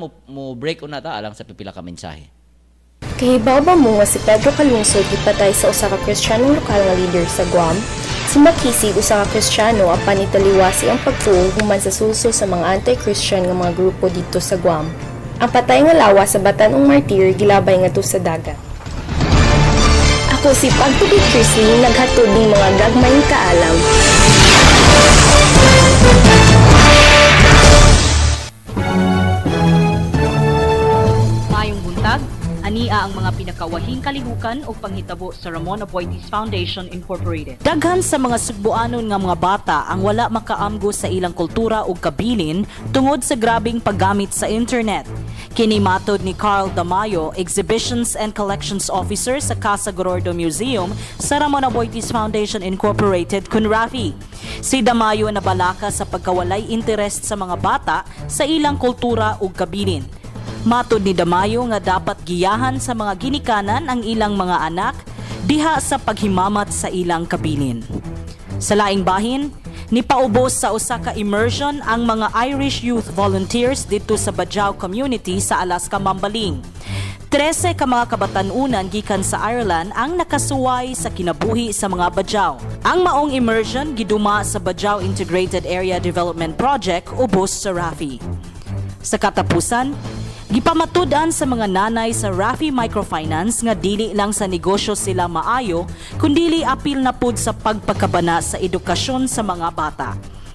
Mo break una ta alang sa pipila ka mensahe. Kahibaw ba mo nga si Pedro Calungsod gipatay sa usa ka Kristiyanong lokal nga leader sa Guam? Si Makisig usa ka Kristiyano apan nitaliwas ang pagtuo human sa sulso sa mga anti-Christian nga mga grupo didto sa Guam. Ang patay nga lawas sa batan-ong martir gilabay ngadto sa dagat. Ako si Pagtubi Chrisley, naghatod ning mga gagmayng kaalam. Maayong buntag, ania ang mga pinakawahing kalihukan o panghitabo sa Ramon Aboitiz Foundation Incorporated. Daghan sa mga Sugboanon nga mga bata ang wala makaamgo sa ilang kultura ug kabilin tungod sa grabing paggamit sa internet. Kini matod ni Carl Damayo, Exhibitions and Collections Officer sa Casa Gorordo Museum sa Ramon Aboitiz Foundation Incorporated, Kunrafi. Si Damayo nabalaka sa pagkawalay interest sa mga bata sa ilang kultura ug kabilin. Matod ni Damayo nga dapat giyahan sa mga ginikanan ang ilang mga anak diha sa paghimamat sa ilang kabilin. Sa laing bahin, nipaubos sa usa ka immersion ang mga Irish Youth Volunteers didto sa Bajau community sa Alaska, Mambaling. 13 ka mga kabatan-unan gikan sa Ireland ang nakasuway sa kinabuhi sa mga Bajau. Ang maong immersion giduma sa Bajau Integrated Area Development Project ubos sa Rafi. Sa katapusan, gipamatud-an sa mga nanay sa Rafi Microfinance nga dili lang sa negosyo sila maayo, kundili apil na pud sa pagpakabana sa edukasyon sa mga bata.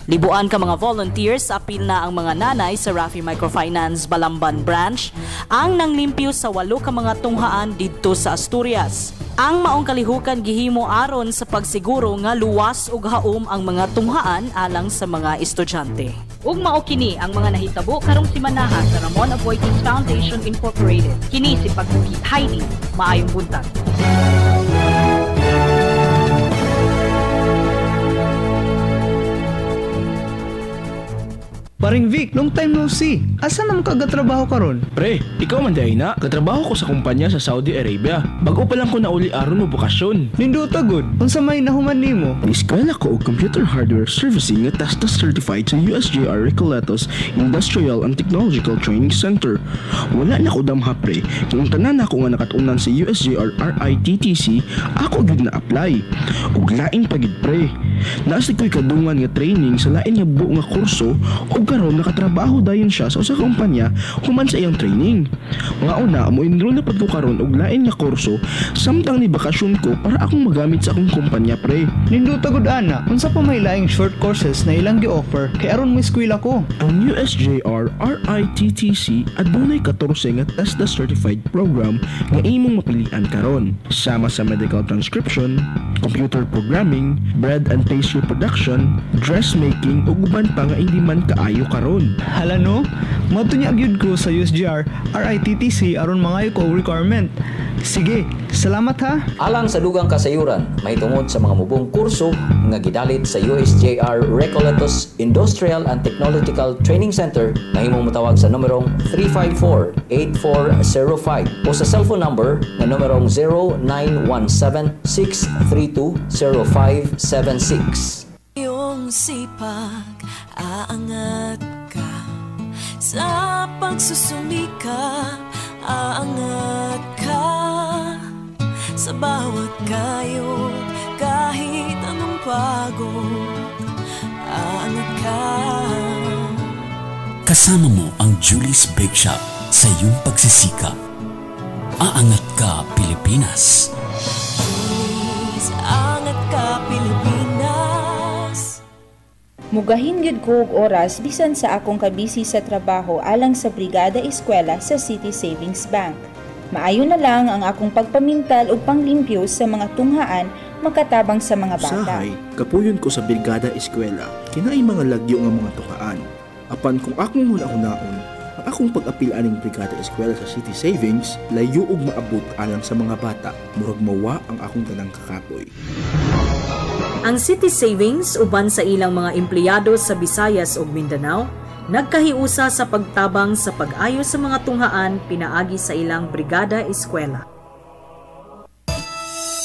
Libuan ka mga volunteers, apil na ang mga nanay sa Rafi Microfinance Balamban Branch ang nanglimpyo sa 8 ka mga tunghaan didto sa Asturias. Ang maong kalihukan gihimo aron sa pagsiguro nga luwas ug haom ang mga tunghaan alang sa mga estudyante. Ug mao kini ang mga nahitabo karong simanaha sa Ramon Aboitiz Foundation Incorporated. Kini si Pagbuki Heidi, maayong buntag. Paring Vic, long time no see. Asa na mo kagatrabaho karon? Pre, ikaw man diay na. Katrabaho ko sa kumpanya sa Saudi Arabia. Bago pa lang ko nauli aron mo bokasyon. Nindota gud. Unsa may nahuman nimo? Eskwela ko og computer hardware servicing nga TESDA certified sa USJR Recoletos Industrial and Technological Training Center. Wala na ko damha pre. Kung tanan ako nga nakatunan sa USJR RITTC, ako gyud na apply. Ug lain pa gid pre. Naa ko'y kadungan nga training sa lain nga buo nga kurso ug karon nakatrabaho dayon siya sa usa ka kumpanya human sa iyang training. Mga una, mo-enroll na pud ko karon og lain nga kurso samtang ni bakasyon ko para akong magamit sa akong kumpanya pre. Nindota gud ana. Unsa pa may laing short courses na ilang gi-offer kay aron mo eskwela ko? Ang USJR RITTC adunay 14 nga TESDA certified program nga imong mapilian karon. Sama sa medical transcription, computer programming, bread and pastry production, dressmaking ug uban pa nga hindi man kaayo karon. Hala no, moadto nya gyud ko sa USJR RITTC aron mangayo ko og requirement. Sige, salamat ha. Alang sa dugang kasayuran, mahitungod sa mga mubong kurso nga gidalit sa USJR Recoletos Industrial and Technological Training Center, mahimong motawag sa numerong 354-8405 o sa cellphone number nga numerong 0917-632-0576. Iyong sipag, aangat ka. Sa pagsusumikap, aangat ka. Sa bawat kayod, kahit anong pagod, aangat ka. Kasama mo ang Julie's Bake Shop sa iyong pagsisikap. Aangat ka, Pilipinas. Julie's, angat ka, Pilipinas. Mugahin gyud ko og oras bisan sa akong kabisi sa trabaho alang sa Brigada Eskwela sa City Savings Bank. Maayo na lang ang akong pagpamintal ug panglimpyo sa mga tunghaan makatabang sa mga bata. Usahay, kapuyon ko sa Brigada Eskwela, kinaay mga lagyo nga mga tukaan. Apan kung akong huna-hunaon, ang akong pag-apil aning Brigada Eskwela sa City Savings, layo og maabot alang sa mga bata, murag mawa ang akong tanang kakapoy. Ang City Savings uban sa ilang mga empleyado sa Visayas ug Mindanao nagkahiusa sa pagtabang sa pag-ayo sa mga tunghaan pinaagi sa ilang Brigada Eskwela.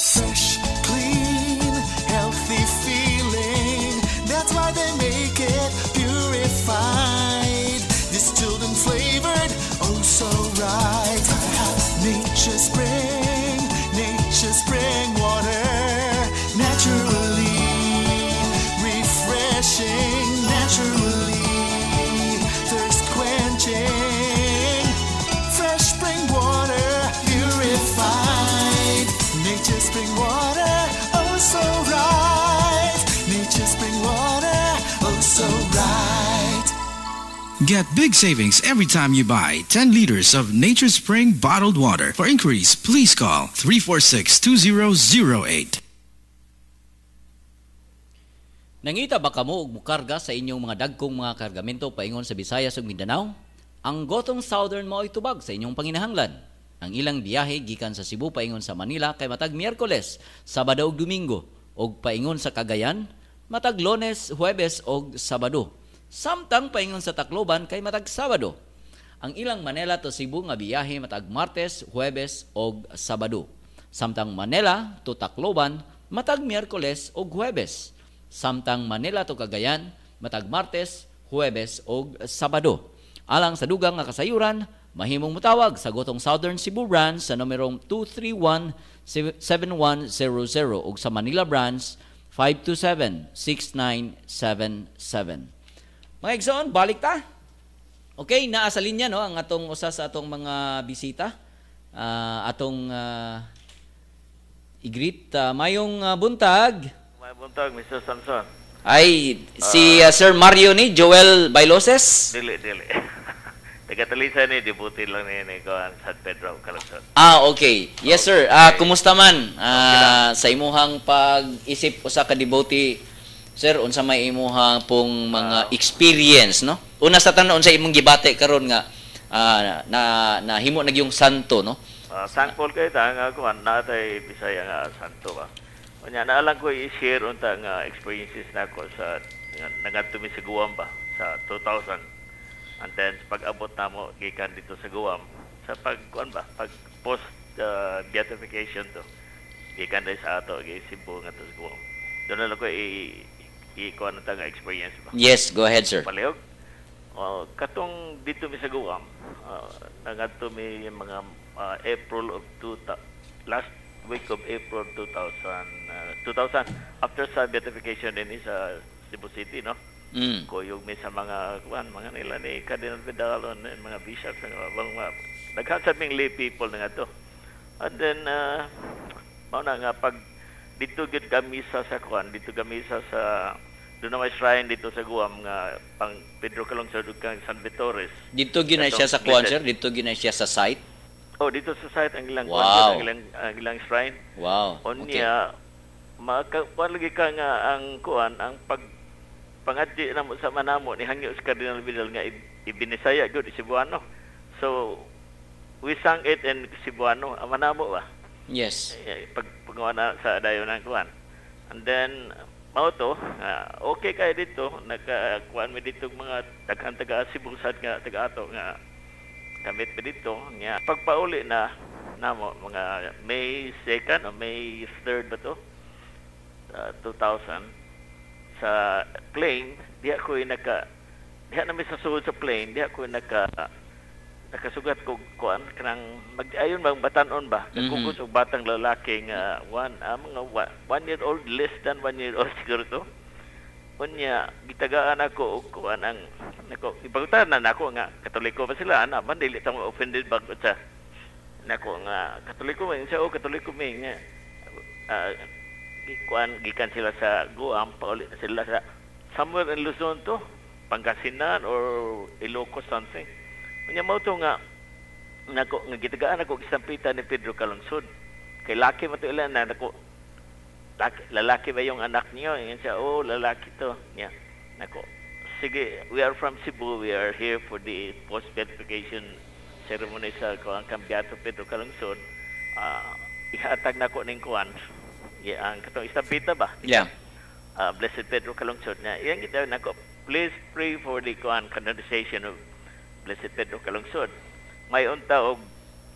Fresh, clean, healthy feeling. That's why they make it purified. Distilled and flavored. Get big savings every time you buy 10 liters of Nature Spring bottled water. For inquiries, please call 346-2008. Nangita ba kamo og mukarga sa inyong mga dagkong mga kargamento paingon sa Visayas ug Mindanao? Ang Gotong Southern mao'y tubag sa inyong panginahanglan. Ang ilang biyahe gikan sa Cebu paingon sa Manila kay matag Miyerkules, Sabado ug Domingo, ug paingon sa Cagayan matag Lunes, Huwebes ug Sabado. Samtang paingon sa Tacloban kay matag Sabado. Ang ilang Manila to Cebu nga biyahe matag Martes, Huwebes ug Sabado. Samtang Manila to Tacloban matag Miyerkules ug Huwebes. Samtang Manila to Cagayan matag Martes, Huwebes ug Sabado. Alang sa dugang nga kasayuran, mahimong mutawag sa Gotong Southern Cebu Branch sa numerong 231-7100 ug sa Manila Branch 527-6977. Mga igsoon, balik ta. Okay, naa sa linya, no, ang atong usa sa atong mga bisita. Atong i-greet. Mayong buntag. May buntag, Mr. Samson. Ay, si Sir Mario ni Joel Bailoses. Dili, dili. Taga Talisay ni, devotee lang ni kuan San Pedro Calungsod. Ah, okay. Yes, sir. Kumusta man sa imuhang pag-isip usa ka devotee, sir, unsa may imuhang pong mga experience, no? Una sa tanan, unsa imong gibati karon nga na nahimo na gyung santo, no? Thankful kay ta nga kuan natay Bisaya nga santo ba. Unya naa lang ko i-share unta nga experiences nako sa nga nangadto mi sa Guam ba sa 2000. And then pag-abot namo gikan dito sa Guam sa pag kuan ba, pag post beatification to gikan diri sa ato gi Cebu ngadto sa Guam. Doon na lang ko i kuan unta nga experience ba. Yes, go ahead, sir. Palihog. Oh, katong dito mi sa Guam, nangadto mi mga April of two, last week of April 2000, 2000 after sa beatification din sa Cebu City, no? Kuyog mi sa mga kuan, mga nila ni Cardinal Vidalon, and mga bishops, mga daghan sa ming lay people na nga to. And then mao na nga pag dito gyud kami sa kuan, dito kami sa doon na may shrine dito sa Guam nga pang Pedro Calungsod ug kang San Vitores. Dito gyud na siya sa kuan, sir, dito gyud na siya sa site. Oh, dito sa site ang ilang kuan, ang ilang shrine. Unya maka kuan lagi ka nga ang kuan, ang pag pangadji namo sa manamo ni hangyo si Cardinal Vidal nga ibinisaya gyud Cebuano. So we sang it in Cebuano, ang manamo ba? Yes. Eh, pag pagawa na sa dayon ng kuan. And then mao to, okay kay dito, naka kuan mi dito mga daghan taga Cebu sad nga taga ato nga kamit mi dito nga pagpauli na namo mga May 2nd o May 3rd ba to? 2000 sa plane diha ko naka diha na mi sa sulod sa plane, diha ko nakasugat ko kuan kanang mag ayon bang batanon ba, nagkugos og batang lalaki nga mga 1 year old, less than 1 year old siguro to. Unya gitagaan ako og kuan, ang nako ipangutanan na nako nga Katoliko ba sila ana man, dili ta offended ba ko sa nako nga Katoliko man siya o Katoliko mi nga kuan, gikan sila sa Guam, pauli na sila sa somewhere in Luzon to, Pangasinan or Ilocos something. Unya mao to nga nako nga gitagaan ako estampita ni Pedro Calungsod kay laki man to ilan na nako, laki, lalaki ba yung anak niyo? Ingon siya, "Oh, lalaki to." Nya nako, "Sige, we are from Cebu, we are here for the post beatification ceremony sa kuan kang Beato Pedro Calungsod. Ihatag nako ning kuan." Yeah, ang katong estampita ba? Yeah. Blessed Pedro Calungsod na iyang gitawag nako, "Please pray for the kuan canonization of Blessed Pedro Calungsod." May unta og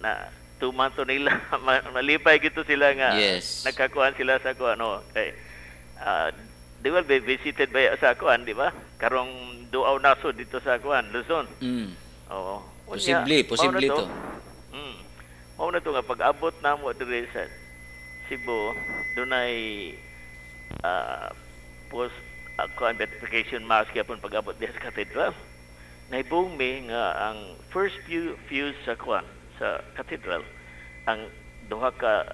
na tuman to nila, malipay gito sila nga nagkakuan sila sa kuan, no, kay they will be visited by sa kuan, di ba, karong duaw naso dito sa kuan Luzon. Oo. Unya, Posible, mao na posible to. Mao na to nga pag-abot namo diri sa Cebu, dunay post kuan beatification mass gyapon pag-abot diha sa cathedral. Nahibong mi nga ang first few pews sa kuan sa cathedral, ang duha ka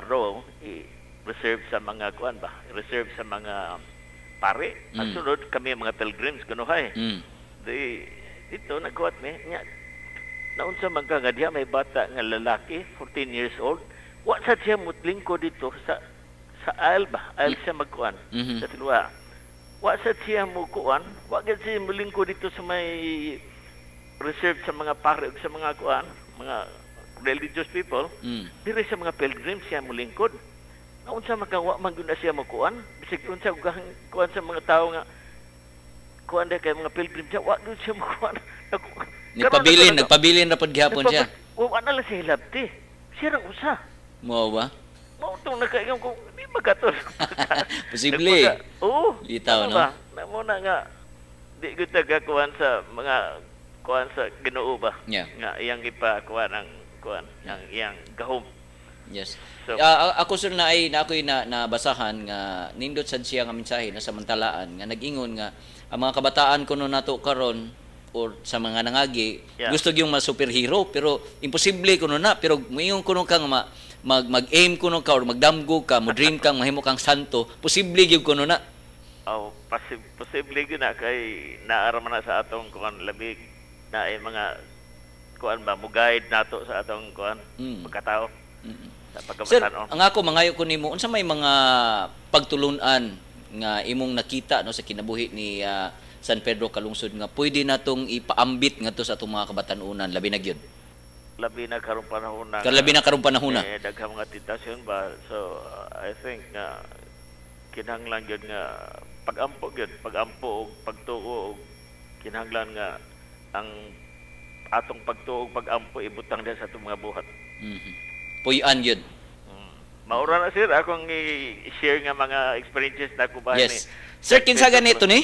row i reserve sa mga kuan ba, reserve sa mga pare. Ang sunod kami mga pilgrims kunuhay. Di Dito nagkuhat mi nya, naunsa man ka nga diha may bata nga lalaki, 14 years old, wa sa siya mutlingko dito sa aisle ba, aisle siya magkuan sa tilwa. Wa sa siya mo kuan, wa gyud siya mulingko dito sa may reserved sa mga pare ug sa mga kuan, mga religious people. Diri sa mga pilgrims siya mulingkod. Naunsa man ka, wa man gyud na siya mokuan, bisag unsa kuan sa mga tawo nga kuan dahil kay mga pilgrim siya, wa gyud siya mokuan. Nagpabilin, nagpabilin ra pod gihapon siya. Wa na lang siya hilabti. Siya rang usa. Mao ba? Mao tong nakaingon ko, di ba kato? Posible. Oo. Litaw, ano no? Ba? Na mo na nga di gyud tagakuan sa mga kuan sa Ginoo ba? Nga iyang ipakuan ang kuan, ang iyang gahom. Yes. So, Ako sir na ay na ako'y na, nabasahan nga nindot sad siya nga mensahe na samantalaan nga nag-ingon nga ang mga kabataan kuno nato karon or sa mga nangagi gusto gyung ma superhero, pero imposible kuno na, pero moingon kuno ka nga mag-aim kuno ka or magdamgo ka, mo dream kang mahimo kang santo, posible gyud kuno na. Oh, posible gyud na kay naara man na sa atong kuan, labi na ay mga kuan ba mo guide nato sa atong kuan pagkatao. Sa Sir, pagkabatanon. ang ako mangayo ko nimo, unsa may mga pagtulunan nga imong nakita, no, sa kinabuhi ni San Pedro Calungsod nga pwede natong ipaambit ngadto sa atong mga kabatan-unan, labi na gyud? Labi na karong panahon na. Labi na karong panahon na. Eh, daghang mga tentasyon ba. So I think nga kinahanglan gyud nga pag-ampo gyud, pag-ampo og pagtuo og kinahanglan nga ang atong pagtuo og pag-ampo ibutang diha sa atong mga buhat. Puy-an gyud. Maura na sir akong i-share nga mga experiences na ko ba Yes. ni. Sir, kinsa ganito ni?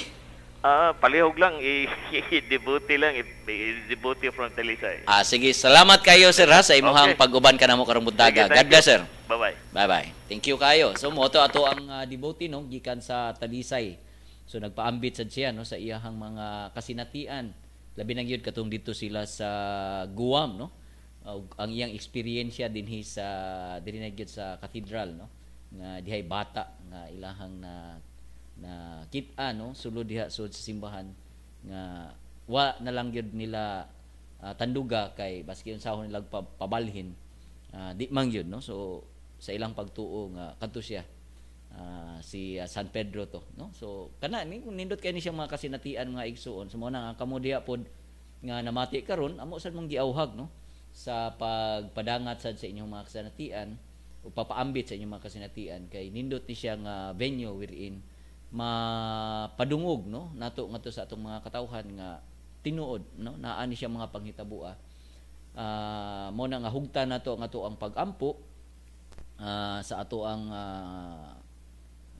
Palihog lang, i-devotee lang, i-devotee from Talisay. Ah, sige, salamat kayo sir ha sa imuhang pag-uban ka namo karong buntaga. Sige, thank God bless you. sir. Bye-bye. Bye-bye. Thank you kayo. So mo to ato ang devotee, no, gikan sa Talisay. So nagpaambit sad siya, no, sa iyahang mga kasinatian. Labi na gyud katong dito sila sa Guam, no. Ang iyang eksperyensya dinhi sa dinhi na gyud sa cathedral, no, nga dihay bata nga ilahang na na kita, no, sulod diha sud sa simbahan nga wa na lang gyud nila tanduga kay baski unsahon nila pabalhin, di man gyud, no. So sa ilang pagtuo nga kadto siya si San Pedro to, no. So kana ni nindot kay ni siya mga kasinatian mga igsuon. So mao na nga kamo diha pod nga namati karon, amo sad mong giauhag, no, sa pagpadangat sad sa inyong mga kasinatian o papaambit sa inyong mga kasinatian kay nindot ni siya nga venue wherein mapadungog, no, nato ngadto sa atong mga katawhan nga tinuod, no, naa ni siya mga panghitaboa. Mo na nga hugtan nato ang ato ang pag-ampo sa ato ang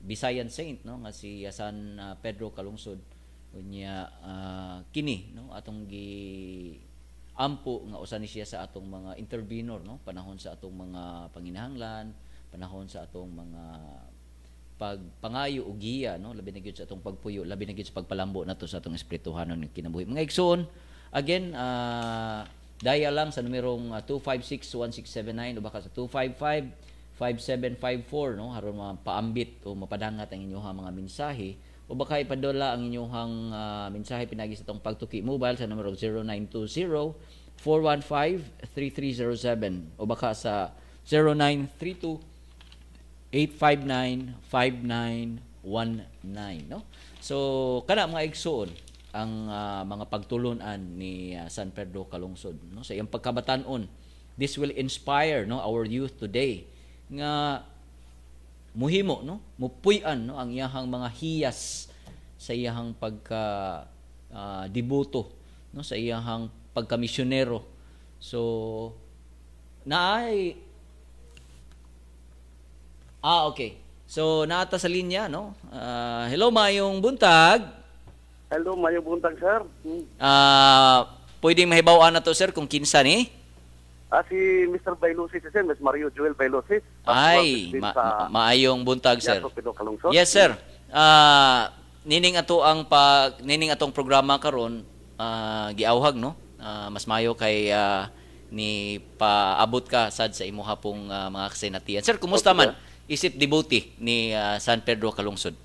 Bisayan saint, no, nga si San Pedro Calungsod. Unya kini, no, atong gi ampo nga usa ni siya sa atong mga intervenor, no, panahon sa atong mga panginahanglan, panahon sa atong mga pagpangayo og giya, no, labi na gyud sa atong pagpuyo, labi na gyud sa pagpalambo nato sa atong espirituhanon nga kinabuhi. Mga igsoon, again, dial lang sa numerong 256-1679 o baka sa 255-5754, no, aron mapaambit o mapadangat ang inyong mga mensahe, o baka ipadala ang inyong mensahe pinagi sa atong Pagtuki Mobile sa numero 0920-415-3307 o baka sa 0932-859-5919, no? So kana mga igsoon ang mga pagtulunan ni San Pedro Calungsod, no, sa iyang pagkabatan-on. This will inspire, no, our youth today nga muhimo, no, mupuy-an, no, ang iyahang mga hiyas sa iyahang pagka deboto, no, sa iyahang pagkamisyonero. So naay okay. So naata sa linya, no. Hello, mayong buntag. Hello, mayong buntag sir. Pwedeng mahibaw-an na to sir kung kinsa ni? Si Mr. Bailosis, sir, Ms. Mario Joel Bailosis. Ay, maayong buntag sir. Yes sir. Nining ato ang nining atong programa karon giauhag, no. Mas mayo kay ni paabot ka sad sa imuha pong mga kasinatian. Sir, kumusta man? Isip devotee ni San Pedro Calungsod.